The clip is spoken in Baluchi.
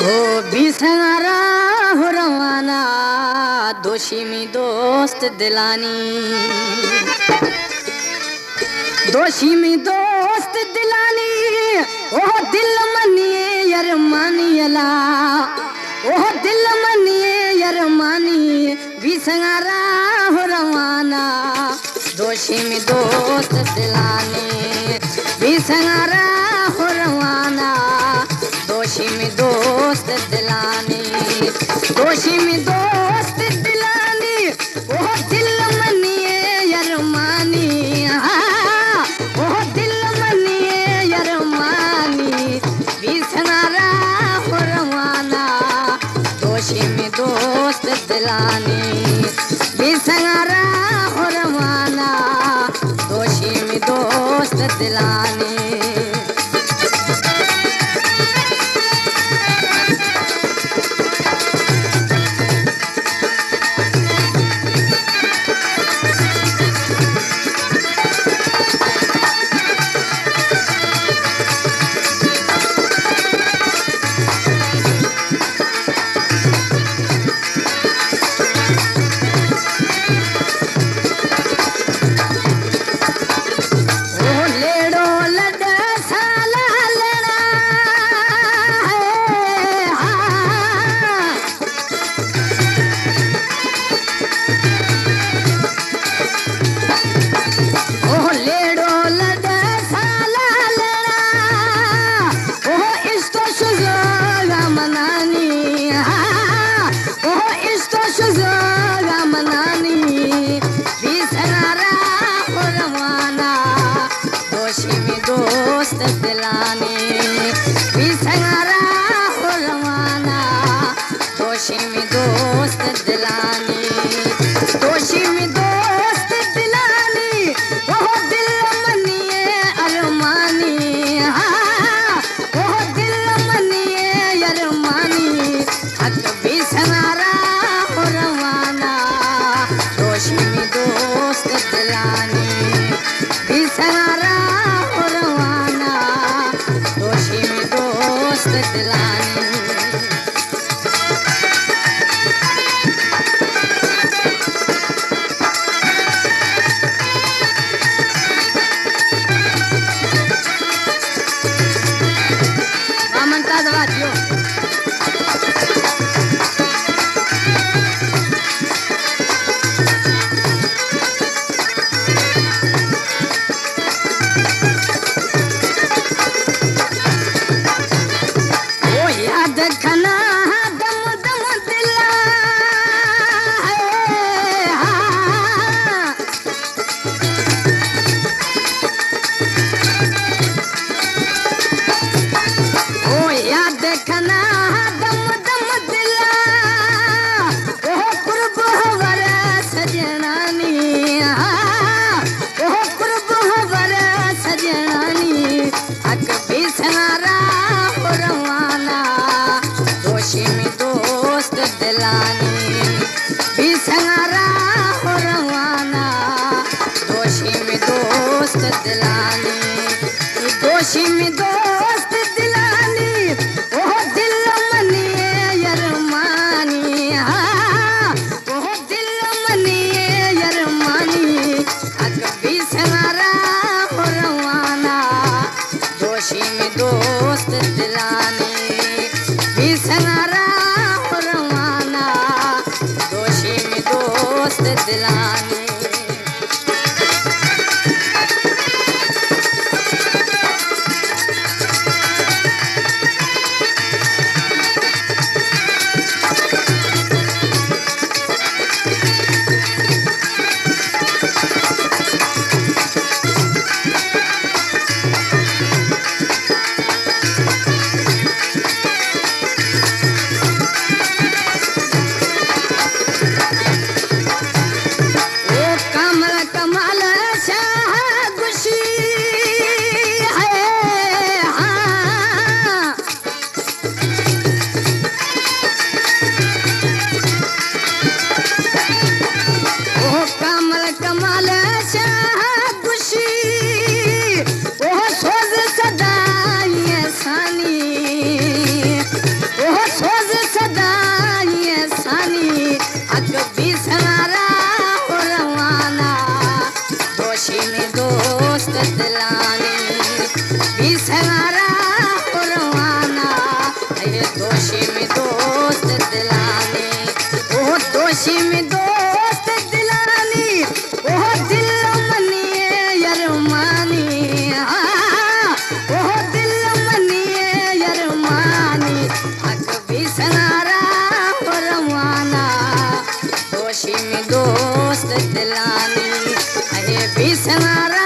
او بی سنگارا ہو روانا، دوشی می دوست دلانی، دوشی می دوست دلانی، او دل منی ارمانی الا، او دل منی ارمانی، بی سنگارا ہو روانا، دوشی می دوست دلانی، بی سنگارا ہو روانا، دوشی می دوست دلانی، دوشی می دوست دلانی، او دل منی ارمانی، ہاں، او دل منی ارمانی، بی سنگارا ہو روانا، دوشی می دوست دلانی، بی سنگارا ہو روانا، دوشی می دوست دلانی۔ او لیڑو لڈ سالا لڑا ہے، ہاں۔ او لیڑو لڈ سالا لڑا، او اشتو شزو غمنانی، ہاں۔ او اشتو شزو غمنانی، بی سنگارا ہو روانا، دوشی می دوست دلانی، بی سنگارا ہو روانا، دوشی می دوست دلانی، دوشی می دوست دلانی، او دل منی ارمانی، ہاں، او دل منی ارمانی، حق بی سنگارا ہو روانا، دوشی می دوست دلانی، بی سنگارا ہو روانا، دوشی می دوست دلانی۔ ممتاز واتیو۔ او یاد کنا دم دم دلا، ہاں۔ او یاد کنا دم دم دلا، او قرب ہور سجنانی، ہاں۔ او قرب ہور سجنانی، حق بی سنگارا ہو روانا، دوشی می دوست دلانی، بی سنگارا ہو روانا، دوشی می دوست دلانی، دوشی می دوست دلانی، او دل منی ارمانی، ہاں۔ او دل منی ارمانی، حق بی سنگارا ہو روانا، دوشی می دوست دلانی، بی سنگارا ہو روانا، دوشی می دوست دلانی۔ دوست دلانی، اے بی سنارا